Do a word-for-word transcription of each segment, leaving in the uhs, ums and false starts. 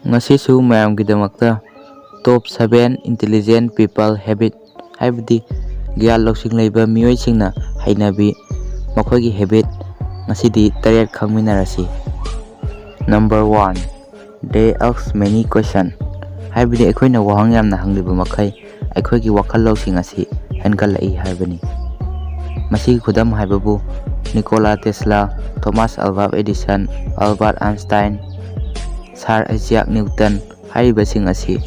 ꯉꯁꯤꯁꯨ ꯃꯌꯥꯝꯒꯤꯗꯃꯛꯇ Top seven Intelligent People Habit, ꯍꯥꯏꯕꯗꯤ ꯒ꯭ꯌꯥꯟ ꯂꯧꯁꯤꯡ ꯂꯩꯕ ꯃꯤꯑꯣꯏꯁꯤꯡꯅ ꯍꯩꯅꯕꯤ, ꯃꯈꯣꯏꯒꯤ ꯍꯦꯕꯤꯠ, ꯉꯁꯤꯗꯤ ꯇꯔꯦꯠ ꯈꯪꯃꯤꯟꯅꯔꯁꯤ꯫ Number one, they ask many question, ꯍꯥꯏꯕꯗꯤ ꯑꯩꯈꯣꯏꯅ ꯋꯥꯍꯪ ꯌꯥꯝꯅ ꯍꯪꯂꯤꯕ ꯃꯈꯩ ꯑꯩꯈꯣꯏꯒꯤ ꯋꯥꯈꯜ ꯂꯧꯁꯤꯡ ꯑꯁꯤ ꯍꯦꯟꯒꯠꯂꯛꯏ ꯍꯥꯏꯕꯅꯤ꯫ ꯃꯁꯤꯒꯤ ꯈꯨꯗꯝ ꯍꯥꯏꯕꯕꯨ Nikola Tesla, Thomas Alva Edison, Albert Einstein, sir Isaac Newton ꯍꯥꯏꯔꯤꯕꯁꯤꯡ ꯑꯁꯤ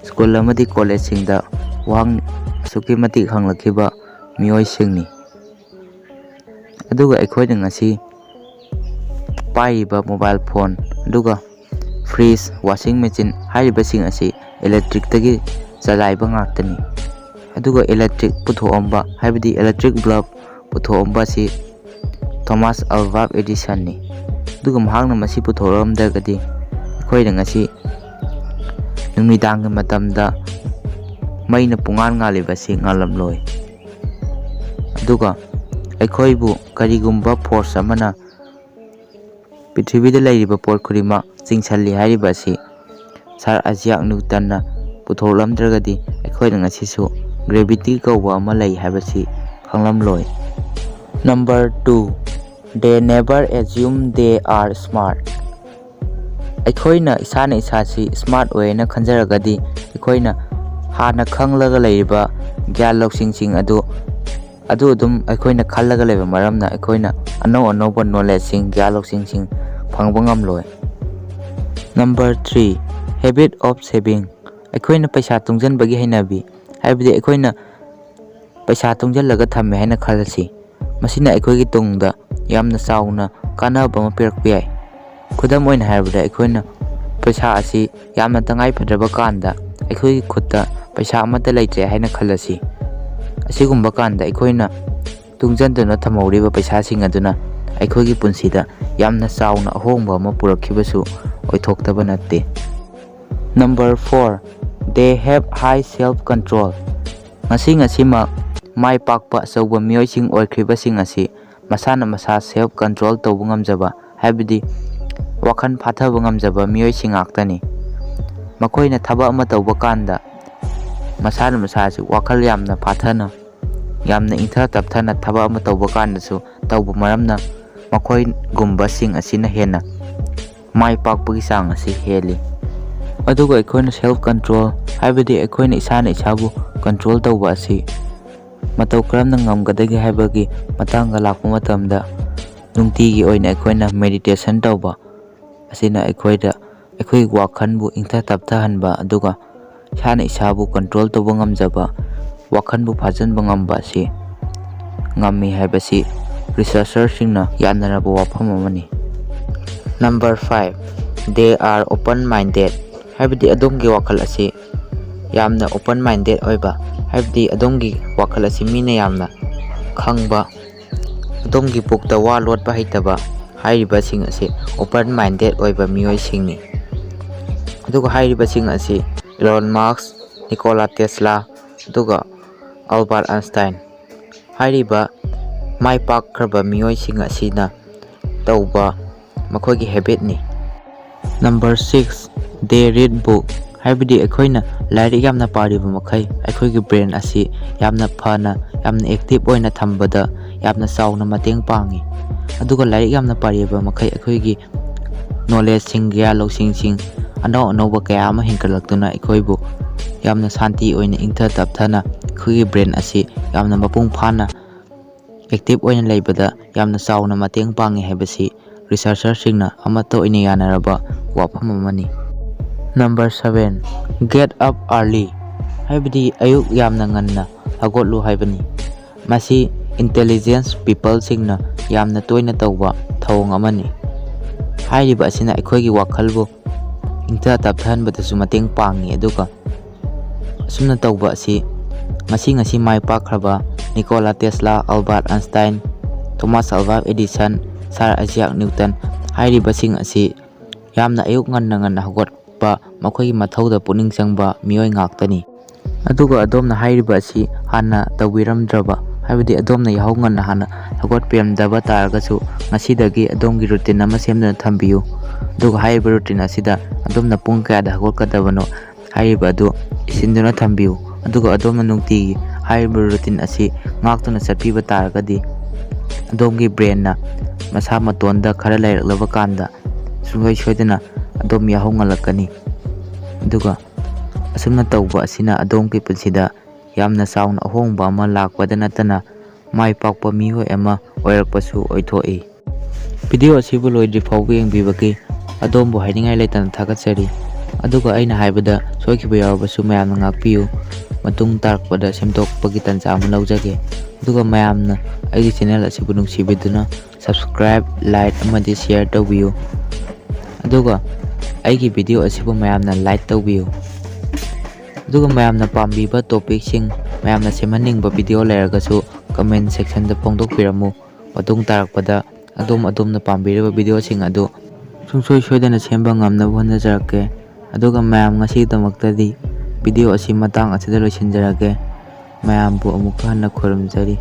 ꯁ꯭ꯀꯨꯜ ꯑꯃꯗꯤ ꯀꯣꯂꯦꯖꯁꯤꯡꯗ ꯋꯥꯍꯪ ꯑꯁꯨꯛꯀꯤ ꯃꯇꯤꯛ ꯍꯪꯂꯛꯈꯤꯕ ꯃꯤꯑꯣꯏꯁꯤꯡꯅꯤ꯫ ꯑꯗꯨꯒ ꯑꯩꯈꯣꯏꯅ ꯉꯁꯤ ꯄꯥꯏꯔꯤꯕ ꯃꯣꯕꯥꯏꯜ ꯐꯣꯟ, ꯑꯗꯨꯒ ꯐ꯭ꯔꯤꯖ, ꯋꯥꯁꯤꯡ ꯃꯦꯆꯤꯟ ꯍꯥꯏꯔꯤꯕꯁꯤꯡ ꯑꯁꯤ ꯏꯂꯦꯛꯇ꯭ꯔꯤꯛꯇꯒꯤ ꯆꯂꯥꯏꯕ ꯉꯥꯛꯇꯅꯤ꯫ ꯑꯗꯨꯒ ꯏꯂꯦꯛꯇ꯭ꯔꯤꯛ ꯄꯨꯊꯣꯛꯑꯝꯕ, ꯍꯥꯏꯕꯗꯤ ꯏꯂꯦꯛꯇ꯭ꯔꯤꯛ ꯕꯜꯕ ꯄꯨꯊꯣꯛꯑꯝꯕ ꯑꯁꯤ ꯊꯣꯃꯥꯁ ꯑꯜꯚꯥ ꯑꯦꯗꯤꯁꯟꯅꯤ꯫ ꯑꯗꯨꯒ ꯃꯍꯥꯛꯅ ꯃꯁꯤ ꯄꯨꯊꯣꯛꯂꯝꯗ꯭ꯔꯒꯗꯤ ꯑꯩꯈꯣꯏꯅ ꯉꯁꯤ ꯅꯨꯃꯤꯗꯥꯡꯒꯤ ꯃꯇꯝꯗ ꯃꯩꯅ ꯄꯨꯡꯉꯥꯟ ꯉꯥꯜꯂꯤꯕ ꯑꯁꯤ ꯉꯥꯜꯂꯝꯂꯣꯏ꯫ ꯑꯗꯨꯒ ꯑꯩꯈꯣꯏꯕꯨ ꯀꯔꯤꯒꯨꯝꯕ ꯐꯣꯔꯁ ꯑꯃꯅ ꯄ꯭ꯔꯤꯊꯤꯕꯤꯗ ꯂꯩꯔꯤꯕ ꯄꯣꯠ ꯈꯨꯗꯤꯡꯃꯛ ꯆꯤꯡꯁꯤꯜꯂꯤ ꯍꯥꯏꯔꯤꯕ ꯑꯁꯤ ꯁꯥꯔ ꯑꯥꯏꯖꯥꯛ ꯅ꯭ꯌꯨꯇꯟꯅ ꯄꯨꯊꯣꯛꯂꯝꯗ꯭ꯔꯒꯗꯤ ꯑꯩꯈꯣꯏꯅ ꯉꯁꯤꯁꯨ ꯒ꯭ꯔꯦꯚꯤꯇꯤ ꯀꯧꯕ ꯑꯃ ꯂꯩ ꯍꯥꯏꯕꯁꯤ ꯈꯪꯂꯝꯂꯣꯏ꯫ Number two, they never assume they are smart. ꯑꯩꯈꯣꯏꯅ ꯏꯁꯥꯅ ꯏꯁꯥꯁꯤ ꯁ꯭ꯃꯥꯔꯠ ꯑꯣꯏꯅ ꯈꯟꯖꯔꯒꯗꯤ ꯑꯩꯈꯣꯏꯅ ꯍꯥꯟꯅ ꯈꯪꯂꯒ ꯂꯩꯔꯤꯕ ꯒ꯭ꯌꯥꯟ ꯂꯧꯁꯤꯡꯁꯤꯡ ꯑꯗꯨ ꯑꯗꯨ ꯑꯗꯨꯝ ꯑꯩꯈꯣꯏꯅ ꯈꯜꯂꯒ ꯂꯩꯕ ꯃꯔꯝꯅ ꯑꯩꯈꯣꯏꯅ ꯑꯅꯧ ꯑꯅꯧꯕ ꯅꯣꯂꯦꯖꯁꯤꯡ, ꯒ꯭ꯌꯥꯟ ꯂꯧꯁꯤꯡꯁꯤꯡ ꯐꯪꯕ ꯉꯝꯂꯣꯏ꯫ Number three, habit of saving. ꯑꯩꯈꯣꯏꯅ ꯄꯩꯁꯥ ꯇꯨꯡꯁꯤꯟꯕꯒꯤ ꯍꯩꯅꯕꯤ, ꯍꯥꯏꯕꯗꯤ ꯑꯩꯈꯣꯏꯅ ꯄꯩꯁꯥ ꯇꯨꯡꯁꯤꯜꯂꯒ ꯊꯝꯃꯦ ꯍꯥꯏꯅ ꯈꯜꯂꯁꯤ, ꯃꯁꯤꯅ ꯑꯩꯈꯣꯏꯒꯤ ꯇꯨꯡꯗ ꯌꯥꯝꯅ ꯆꯥꯎꯅ ꯀꯥꯟꯅꯕ ꯑꯃ ꯄꯤꯔꯛꯄ ꯌꯥꯏ꯫ ꯈꯨꯗꯝ ꯑꯣꯏꯅ ꯍꯥꯏꯔꯕꯗ, ꯑꯩꯈꯣꯏꯅ ꯄꯩꯁꯥ ꯑꯁꯤ ꯌꯥꯝꯅ ꯇꯉꯥꯏ ꯐꯗ꯭ꯔꯕ ꯀꯥꯟꯗ ꯑꯩꯈꯣꯏꯒꯤ ꯈꯨꯠꯇ ꯄꯩꯁꯥ ꯑꯃꯠꯇ ꯂꯩꯇ꯭ꯔꯦ ꯍꯥꯏꯅ ꯈꯜꯂꯁꯤ꯫ ꯑꯁꯤꯒꯨꯝꯕ ꯀꯥꯟꯗ ꯑꯩꯈꯣꯏꯅ ꯇꯨꯡꯁꯤꯟꯗꯨꯅ ꯊꯝꯍꯧꯔꯤꯕ ꯄꯩꯁꯥꯁꯤꯡ ꯑꯗꯨꯅ ꯑꯩꯈꯣꯏꯒꯤ ꯄꯨꯟꯁꯤꯗ ꯌꯥꯝꯅ ꯆꯥꯎꯅ ꯑꯍꯣꯡꯕ ꯑꯃ ꯄꯨꯔꯛꯈꯤꯕꯁꯨ ꯑꯣꯏꯊꯣꯛꯇꯕ ꯅꯠꯇꯦ꯫ Number four, they have high self control. ꯉꯁꯤ ꯉꯁꯤꯃꯛ ꯃꯥꯏ ꯄꯥꯛꯄ ꯑꯆꯧꯕ ꯃꯤꯑꯣꯏꯁꯤꯡ ꯑꯣꯏꯈ꯭ꯔꯤꯕꯁꯤꯡ ꯑꯁꯤ ꯃꯁꯥꯅ ꯃꯁꯥ ꯁꯦꯜꯐ ꯀꯟꯇ꯭ꯔꯣꯜ ꯇꯧꯕ ꯉꯝꯖꯕ, ꯍꯥꯏꯕꯗꯤ ꯋꯥꯈꯜ ꯐꯥꯊꯕ ꯉꯝꯖꯕ ꯃꯤꯑꯣꯏꯁꯤꯡ ꯉꯥꯛꯇꯅꯤ꯫ ꯃꯈꯣꯏꯅ ꯊꯕꯛ ꯑꯃ ꯇꯧꯕ ꯀꯥꯟꯗ ꯃꯁꯥꯅ ꯃꯁꯥꯁꯤ ꯋꯥꯈꯜ ꯌꯥꯝꯅ ꯐꯥꯊꯅ, ꯌꯥꯝꯅ ꯏꯪꯊ ꯇꯞꯊꯅ ꯊꯕꯛ ꯑꯃ ꯇꯧꯕ ꯀꯥꯟꯗꯁꯨ ꯇꯧꯕ ꯃꯔꯝꯅ ꯃꯈꯣꯏꯒꯨꯝꯕꯁꯤꯡ ꯑꯁꯤꯅ ꯍꯦꯟꯅ ꯃꯥꯏ ꯄꯥꯛꯄꯒꯤ ꯆꯥꯡ ꯑꯁꯤ ꯍꯦꯜꯂꯤ꯫ ꯑꯗꯨꯒ ꯑꯩꯈꯣꯏꯅ self control, ꯍꯥꯏꯕꯗꯤ ꯑꯩꯈꯣꯏꯅ ꯏꯁꯥꯅ ꯏꯁꯥꯕꯨ control ꯇꯧꯕ ꯑꯁꯤ ꯃꯇꯧ ꯀꯔꯝꯅ ꯉꯝꯒꯗꯒꯦ ꯍꯥꯏꯕꯒꯤ ꯃꯇꯥꯡꯗ ꯂꯥꯛꯄ ꯃꯇꯝꯗ, ꯅꯨꯡꯇꯤꯒꯤ ꯑꯣꯏꯅ ꯑꯩꯈꯣꯏꯅ meditation ꯇꯧꯕ ꯑꯁꯤꯅ ꯑꯩꯈꯣꯏꯗ, ꯑꯩꯈꯣꯏꯒꯤ ꯋꯥꯈꯜꯕꯨ ꯏꯪꯊ ꯇꯞꯊꯍꯟꯕ, ꯑꯗꯨꯒ ꯏꯁꯥꯅ ꯏꯁꯥꯕꯨ control ꯇꯧꯕ ꯉꯝꯖꯕ, ꯋꯥꯈꯜꯕꯨ ꯐꯥꯖꯤꯟꯕ ꯉꯝꯕ ꯑꯁꯤ ꯉꯝꯃꯤ ꯍꯥꯏꯕꯁꯤ researcherꯁꯤꯡꯅ ꯌꯥꯅꯔꯕ ꯋꯥꯐꯝ ꯑꯃꯅꯤ꯫ Number five, they are open minded, ꯍꯥꯏꯕꯗꯤ ꯑꯗꯣꯝꯒꯤ ꯋꯥꯈꯜ ꯑꯁꯤ ꯌꯥꯝꯅ open minded ꯑꯣꯏꯕ, ꯍꯥꯏꯕꯗꯤ ꯑꯗꯣꯝꯒꯤ ꯋꯥꯈꯜ ꯑꯁꯤ ꯃꯤꯅ ꯌꯥꯝꯅ ꯈꯪꯕ, ꯑꯗꯣꯝꯒꯤ ꯄꯨꯛꯇ ꯋꯥ ꯂꯣꯠꯄ ꯍꯩꯇꯕ, ꯍꯥꯏꯔꯤꯕꯁꯤꯡ ꯑꯁꯤ open minded ꯑꯣꯏꯕ ꯃꯤꯑꯣꯏꯁꯤꯡꯅꯤ꯫ ꯑꯗꯨꯒ ꯍꯥꯏꯔꯤꯕꯁꯤꯡ ꯑꯁꯤ Elon Musk, Nikola Tesla, ꯑꯗꯨꯒ Albert Einstein ꯍꯥꯏꯔꯤꯕ ꯃꯥꯏ ꯄꯥꯛꯈ꯭ꯔꯕ ꯃꯤꯑꯣꯏꯁꯤꯡ ꯑꯁꯤꯅ ꯇꯧꯕ ꯃꯈꯣꯏꯒꯤ habitꯅꯤ꯫ Number six, they read book, ꯍꯥꯏꯕꯗꯤ ꯑꯩꯈꯣꯏꯅ ꯂꯥꯏꯔꯤꯛ ꯌꯥꯝꯅ ꯄꯥꯔꯤꯕ ꯃꯈꯩ ꯑꯩꯈꯣꯏꯒꯤ brain ꯑꯁꯤ ꯌꯥꯝꯅ ꯐꯅ, ꯌꯥꯝꯅ active ꯑꯣꯏꯅ ꯊꯝꯕꯗ ꯌꯥꯝꯅ ꯆꯥꯎꯅ ꯃꯇꯦꯡ ꯄꯥꯡꯉꯤ꯫ ꯑꯗꯨꯒ ꯂꯥꯏꯔꯤꯛ ꯌꯥꯝꯅ ꯄꯥꯔꯤꯕ ꯃꯈꯩ ꯑꯩꯈꯣꯏꯒꯤ knowledgeꯁꯤꯡ, ꯒ꯭ꯌꯥꯟ ꯂꯧꯁꯤꯡꯁꯤꯡ ꯑꯅꯧ ꯑꯅꯧꯕ ꯀꯌꯥ ꯑꯃ ꯍꯦꯟꯒꯠꯂꯛꯇꯨꯅ ꯑꯩꯈꯣꯏꯕꯨ ꯌꯥꯝꯅ ꯁꯥꯟꯇꯤ ꯑꯣꯏꯅ, ꯏꯪꯊ ꯇꯞꯊꯅ ꯑꯩꯈꯣꯏꯒꯤ brain ꯑꯁꯤ ꯌꯥꯝꯅ ꯃꯄꯨꯡ ꯐꯥꯅ active ꯑꯣꯏꯅ ꯂꯩꯕꯗ ꯌꯥꯝꯅ ꯆꯥꯎꯅ ꯃꯇꯦꯡ ꯄꯥꯡꯉꯤ ꯍꯥꯏꯕꯁꯤ researcherꯁꯤꯡꯅ ꯑꯃꯠꯇ ꯑꯣꯏꯅ ꯌꯥꯅꯔꯕ ꯋꯥꯐꯝ ꯑꯃꯅꯤ꯫ Number seven, get up early, ꯍꯥꯏꯕꯗꯤ ꯑꯌꯨꯛ ꯌꯥꯝꯅ ꯉꯟꯅ ꯍꯧꯒꯠꯂꯨ ꯍꯥꯏꯕꯅꯤ꯫ ꯃꯁꯤ intelligence peopleꯁꯤꯡꯅ ꯌꯥꯝꯅ ꯇꯣꯏꯅ ꯇꯧꯕ ꯊꯧꯑꯣꯡ ꯑꯃꯅꯤ꯫ ꯍꯥꯏꯔꯤꯕ ꯑꯁꯤꯅ ꯑꯩꯈꯣꯏꯒꯤ ꯋꯥꯈꯜꯕꯨ ꯏꯪꯊ ꯇꯞꯊꯍꯟꯕꯗꯁꯨ ꯃꯇꯦꯡ ꯄꯥꯡꯉꯤ, ꯑꯗꯨꯒ ꯑꯁꯨꯝꯅ ꯇꯧꯕ ꯑꯁꯤ ꯉꯁꯤ ꯉꯁꯤ ꯃꯥꯏ ꯄꯥꯛꯈ꯭ꯔꯕ Nikola Tesla, Albert Einstein, Thomas Alva Edison, Sir Isaac Newton ꯍꯥꯏꯔꯤꯕꯁꯤꯡ ꯑꯁꯤ ꯌꯥꯝꯅ ꯑꯌꯨꯛ ꯉꯟꯅ ꯉꯟꯅ ꯍꯧꯒꯠꯄ, ꯃꯈꯣꯏꯒꯤ ꯃꯊꯧꯗ ꯄꯨꯛꯅꯤꯡ ꯆꯪꯕ ꯃꯤꯑꯣꯏ ꯉꯥꯛꯇꯅꯤ꯫ ꯑꯗꯨꯒ ꯑꯗꯣꯝꯅ ꯍꯥꯏꯔꯤꯕ ꯑꯁꯤ ꯍꯥꯟꯅ ꯇꯧꯕꯤꯔꯝꯗ꯭ꯔꯕ ꯍꯥꯏꯕꯗꯤ ꯑꯗꯣꯝꯅ ꯌꯥꯍꯧ ꯉꯟꯅ ꯍꯥꯟꯅ ꯍꯧꯒꯠꯄꯤꯔꯝꯗꯕ ꯇꯥꯔꯒꯁꯨ, ꯉꯁꯤꯗꯒꯤ ꯑꯗꯣꯝꯒꯤ ꯔꯨꯇꯤꯟ ꯑꯃ ꯁꯦꯝꯗꯨꯅ ꯊꯝꯕꯤꯌꯨ꯫ ꯑꯗꯨꯒ ꯍꯥꯏꯔꯤꯕ ꯔꯨꯇꯤꯟ ꯑꯁꯤꯗ ꯑꯗꯣꯝꯅ ꯄꯨꯡ ꯀꯌꯥꯗ ꯍꯧꯒꯠꯀꯗꯕꯅꯣ ꯍꯥꯏꯔꯤꯕ ꯑꯗꯨ ꯏꯁꯤꯟꯗꯨꯅ ꯊꯝꯕꯤꯌꯨ꯫ ꯑꯗꯨꯒ ꯑꯗꯣꯝꯅ ꯅꯨꯡꯇꯤꯒꯤ ꯍꯥꯏꯔꯤꯕ ꯔꯨꯇꯤꯟ ꯑꯁꯤ ꯉꯥꯛꯇꯨꯅ ꯆꯠꯄꯤꯕ ꯇꯥꯔꯒꯗꯤ, ꯑꯗꯣꯝꯒꯤ ꯕ꯭ꯔꯦꯟꯅ ꯃꯁꯥ ꯃꯇꯣꯟꯗ ꯈꯔ ꯂꯩꯔꯛꯂꯕ ꯀꯥꯟꯗ ꯁꯨꯡꯁꯣꯏ ꯁꯣꯏꯗꯅ ꯑꯗꯣꯝ ꯌꯥꯍꯧ ꯉꯜꯂꯛꯀꯅꯤ꯫ ꯑꯗꯨꯒ ꯑꯁꯨꯝꯅ ꯇꯧꯕ ꯑꯁꯤꯅ ꯑꯗꯣꯝꯒꯤ ꯄꯨꯟꯁꯤꯗ ꯌꯥꯝꯅ ꯆꯥꯎꯅ ꯑꯍꯣꯡꯕ ꯑꯃ ꯂꯥꯛꯄꯗ ꯅꯠꯇꯅ, ꯃꯥꯏ ꯄꯥꯛꯄ ꯃꯤꯑꯣꯏ ꯑꯃ ꯑꯣꯏꯔꯛꯄꯁꯨ ꯑꯣꯏꯊꯣꯛꯏ꯫ ꯚꯤꯗꯤꯑꯣ ꯑꯁꯤꯕꯨ ꯂꯣꯏꯗ꯭ꯔꯤ ꯐꯥꯎꯕ ꯌꯦꯡꯕꯤꯕꯒꯤ ꯑꯗꯣꯝꯕꯨ ꯍꯥꯏꯅꯤꯡꯉꯥꯏ ꯂꯩꯇꯅ ꯊꯥꯒꯠꯆꯔꯤ꯫ ꯑꯗꯨꯒ ꯑꯩꯅ ꯍꯥꯏꯕꯗ ꯁꯣꯏꯈꯤꯕ ꯌꯥꯎꯔꯕꯁꯨ ꯃꯌꯥꯝꯅ ꯉꯥꯛꯄꯤꯌꯨ꯫ ꯃꯇꯨꯡ ꯇꯥꯔꯛꯄꯗ ꯁꯦꯝꯗꯣꯛꯄꯒꯤ ꯇꯥꯟꯖꯥ ꯑꯃ ꯂꯧꯖꯒꯦ꯫ ꯑꯗꯨꯒ ꯃꯌꯥꯝꯅ ꯑꯩꯒꯤ ꯆꯦꯅꯦꯜ ꯑꯁꯤꯕꯨ ꯅꯨꯡꯁꯤꯕꯤꯗꯨꯅ subscribe, like ꯑꯃꯗꯤ share ꯇꯧꯕꯤꯌꯨ꯫ ꯑꯗꯨꯒ ꯑꯩꯒꯤ ꯚꯤꯗꯤꯑꯣ ꯑꯁꯤꯕꯨ ꯃꯌꯥꯝꯅ like ꯇꯧꯕꯤꯌꯨ꯫ ꯑꯗꯨꯒ ꯃꯌꯥꯝꯅ ꯄꯥꯝꯕꯤꯕ ꯇꯣꯄꯤꯛꯁꯤꯡ, ꯃꯌꯥꯝꯅ ꯁꯦꯝꯍꯟꯅꯤꯡꯕ ꯚꯤꯗꯤꯑꯣ ꯂꯩꯔꯒꯁꯨ comment section ꯗ ꯐꯣꯡꯗꯣꯛꯄꯤꯔꯝꯃꯨ꯫ ꯃꯇꯨꯡ ꯇꯥꯔꯛꯄꯗ ꯑꯗꯣꯝ ꯑꯗꯣꯝꯅ ꯄꯥꯝꯕꯤꯔꯤꯕ ꯚꯤꯗꯤꯑꯣꯁꯤꯡ ꯑꯗꯨ ꯁꯨꯡꯁꯣꯏ ꯁꯣꯏꯗꯅ ꯁꯦꯝꯕ ꯉꯝꯅꯕ ꯍꯣꯠꯅꯖꯔꯛꯀꯦ꯫ ꯑꯗꯨꯒ ꯃꯌꯥꯝ ꯉꯁꯤꯒꯤꯗꯃꯛꯇꯗꯤ ꯚꯤꯗꯤꯑꯣ ꯑꯁꯤ ꯃꯇꯥꯡ ꯑꯁꯤꯗ ꯂꯣꯏꯁꯤꯟꯖꯔꯒꯦ꯫ ꯃꯌꯥꯝꯕꯨ ꯑꯃꯨꯛꯀ ꯍꯟꯅ ꯈꯨꯔꯨꯝꯖꯔꯤ꯫